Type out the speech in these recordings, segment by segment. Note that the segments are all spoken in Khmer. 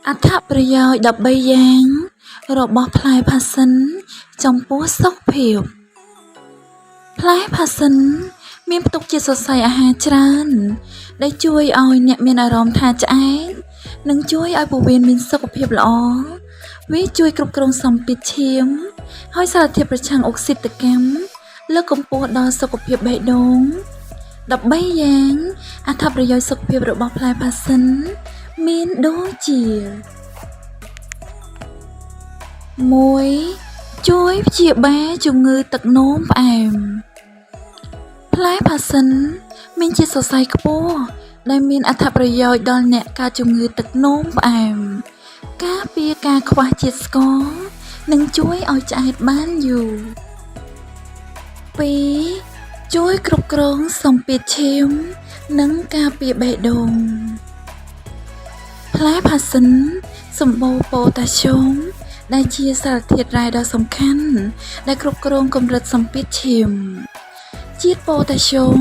អត្ថប្រយោជន៍13យ៉ាងរបស់ផ្លែផាសសិនចំពោះសុខភាពផ្លែផាសសិនមានផ្ទុកជាតិសរសៃអាហារច្រើនដែលជួយឲ្យអ្នកមានអារម្មណ៍ថាឆ្អែតនិងជួយឲ្យពោះវៀនមានសុខភាពល្អវាជួយគ្រប់គ្រងសម្ពាធឈាមហើយសារធាតុប្រឆាំងអុកស៊ីតកម្មលើកកម្ពស់ដល់សុខភាពបេះដូង13យ៉ាងអត្ថប្រយោជន៍សុខភាពរបស់ផ្លែផាសសិនមានដូចជា1ជួយព្យាបាលជំងឺទឹកនោមផ្អែមផ្លែផាសសិនមានជាតិសរសៃខ្ពស់ដែលមានអត្ថប្រយោជន៍ដល់អ្នកកើតជំងឺទឹកនោមផ្អែមការពារការខ្វះជាតិស្ករនិងជួយឲ្យឆ្អែតបានយូរ2ជួយគ្រប់គ្រងសម្ពាធឈាមនិងការពារបេះដូងផ្លែផាសសិនសម្បូរប៉ូតាស្យូមដែលជាសារធាតុរ៉ែដ៏សំខាន់ដែលគ្រប់គ្រងកម្រិតសម្ពាធឈាមជាតិប៉ូតាស្យូម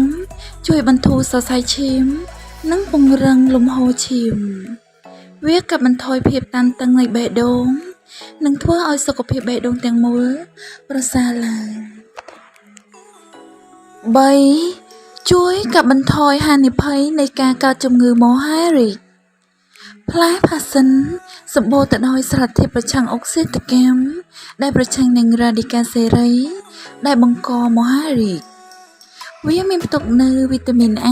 ជួយបន្ធូរសរសៃឈាមនិងពង្រឹងលំហូរឈាមវាកាត់បន្ថយភាពតានតឹងនៃបេះដូងនិងធ្វើឲ្យសុខភាពបេះដូងទាំងមូលប្រសើរឡើង3ជួយកាត់បន្ថយហានិភ័យនៃការកើតជំងឺមហារីកផ្លែផាសសិនសម្បូរទៅដោយសារធាតុប្រឆាំងអុកស៊ីតកម្មដែលប្រឆាំងនឹងរ៉ាឌីកាល់សេរីដែលបង្កមហារីកវាមានផ្ទុកនូវវីតាមីន A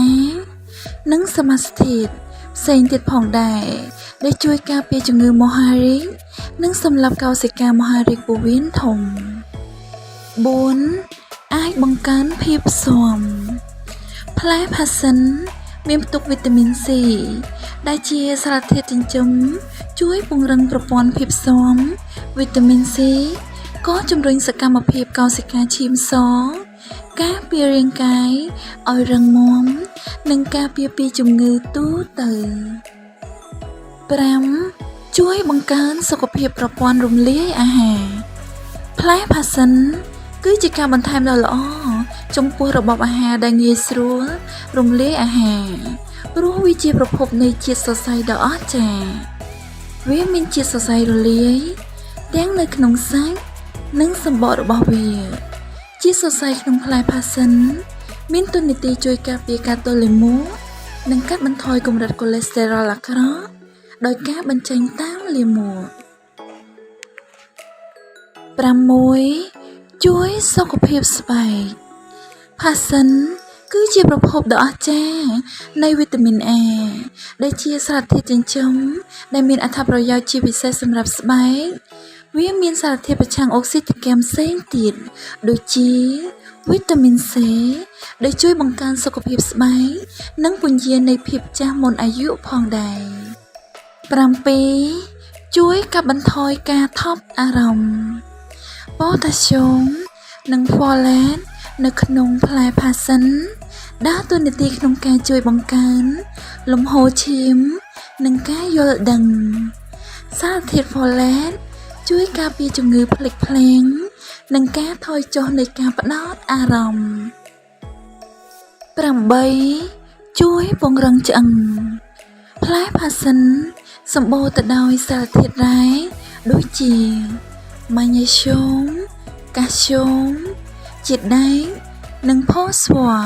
និងសមាសធាតុផ្សេងទៀតផងដែរដែលជួយការពារជំងឺមហារីកនិងសម្លាប់កោសិកាមហារីកពោះវៀនធំ4អាចបង្កើនភាពស៊ាំផ្លែផាសសិនមានផ្ទុកវីតាមីន C ដែលជាសារធាតុចិញ្ចឹមជួយពង្រឹងប្រព័ន្ធភាពស៊ាំវីតាមីន C ក៏ជំរុញសកម្មភាពកោសិកាឈាមសការពាររាងកាយឲ្យរឹងមាំនិងការពារពីជំងឺទូទៅ5ជួយបង្កើនសុខភាពប្រព័ន្ធរំលាយអាហារផ្លែផាសសិនគឺជាការបន្ថែមដ៏ល្អចំពោះរបបអាហារដែលងាយស្រួលរំលាយអាហារព្រោះវាជាប្រភពនៃជាតិសរសៃដ៏អស្ចារ្យវាមានជាតិសរសៃរលាយទាំងនៅក្នុងសាច់និងសម្បករបស់វាជាតិសរសៃក្នុងផ្លែផាសសិនមានតួនាទីជួយការពារការទល់លាមកនិងកាត់បន្ថយកម្រិតកូលេស្តេរ៉ុលអាក្រក់ដោយការបញ្ចេញតាមលាមក6ជួយសុខភាពស្បែកផាសសិនគឺជាប្រភពដ៏អស្ចារ្យនៃវីតាមីន A ដែលជាសារធាតុចិញ្ចឹមដែលមានអត្ថប្រយោជន៍ជាពិសេសសម្រាប់ស្បែកវាមានសារធាតុប្រឆាំងអុកស៊ីតកម្មផ្សេងទៀតដូចជាវីតាមីន C ដែលជួយបង្កើនសុខភាពស្បែកនិងពន្យារនៃភាពចាស់មុនអាយុផងដែរ7ជួយកាត់បន្ថយការថប់អារម្មណ៍ប៉ូតាស្យូមនិងហ្វូឡេតនៅក្នុងផ្លែផាសសិនដើរតួនាទីក្នុងការជួយបង្កើនលំហូរឈាមនិងការយល់ដឹងសារធាតុហ្វូឡេតជួយការពារជំងឺភ្លេចភ្លាំងនិងការថយចុះនៃការផ្ដោតអារម្មណ៍8ជួយពង្រឹងឆ្អឹងផ្លែផាសសិនសម្បូរទៅដោយសារធាតុរ៉ែដូចជាម៉ាញ៉េស្យូមកាល់ស្យូមជាតិដែកនិងផូស្វ័រ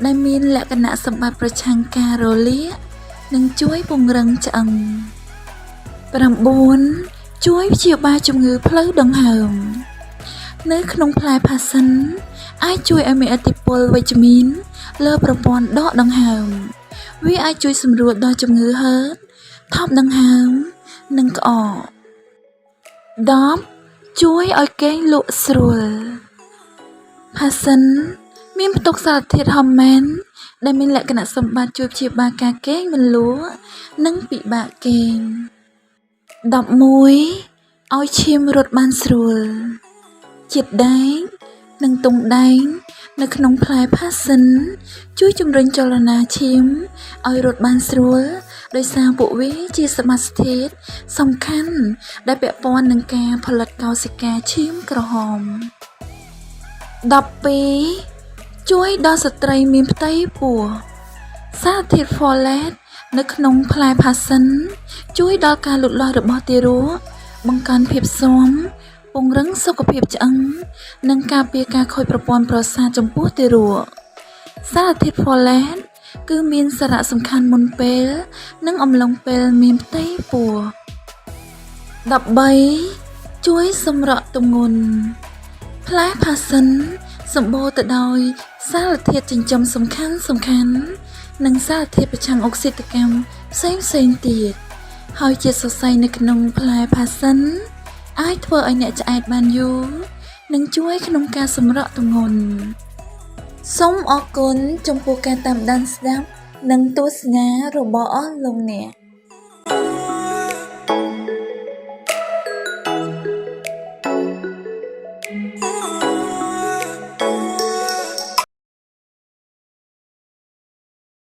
ដែលមានលក្ខណៈសម្បត្តិប្រឆាំងការរលាកនិងជួយពង្រឹងឆ្អឹង9ជួយព្យាបាលជំងឺផ្លូវដង្ហើមនៅក្នុងផ្លែផាសសិនអាចជួយឲ្យមានឥទ្ធិពលវិជ្ជមានលើប្រព័ន្ធដកដង្ហើមវាអាចជួយសម្រួលដល់ជំងឺហឺតថប់ដង្ហើមនិងក្អក10ជួយឲ្យគេងលក់ស្រួលផាសសិនមានផ្ទុកសារធាតុហ័រម៉ូនដែលមានលក្ខណៈសម្បត្តិជួយព្យាបាលការគេងមិនលក់និងពិបាកគេង11ឲ្យឈាមរត់បានស្រួលជាតិដែកនិងទង់ដែងនៅក្នុងផ្លែផាសសិនជួយជំរុញចលនាឈាមឲ្យរត់បានស្រួលដោយសារពួកវាជាសមាសធាតុសំខាន់ដែលពាក់ព័ន្ធនឹងការផលិតកោសិកាឈាមក្រហម12ជួយដល់ស្ត្រីមានផ្ទៃពោះសារធាតុហ្វូឡេត នៅក្នុងផ្លែផាសសិនជួយដល់ការលូតលាស់របស់ទារកបង្កើនភាពស៊ាំពង្រឹងសុខភាពឆ្អឹងនិងការពារការខូចប្រព័ន្ធប្រសាទចំពោះទារកសារធាតុ folate គឺមានសារៈសំខាន់មុនពេល និងអំឡុងពេលមានផ្ទៃពោះ13ជួយសម្រក់ទម្ងន់ផ្លែផាសសិនសម្បូរទៅដោយសារធាតុចិញ្ចឹមសំខាន់សំខាន់និងសារធាតុប្រឆាំងអុកស៊ីតកម្មផ្សេងផ្សេងទៀតហើយជាតិសរសៃនៅក្នុងផ្លែផាសសិនអាចធ្វើឲ្យអ្នកឆ្អែតបានយូរនិងជួយក្នុងការសម្រក់ទម្ងន់សូមអរគុណចំពោះការតាមដានស្ដាប់និងទស្សនារបស់អស់លោកអ្នក។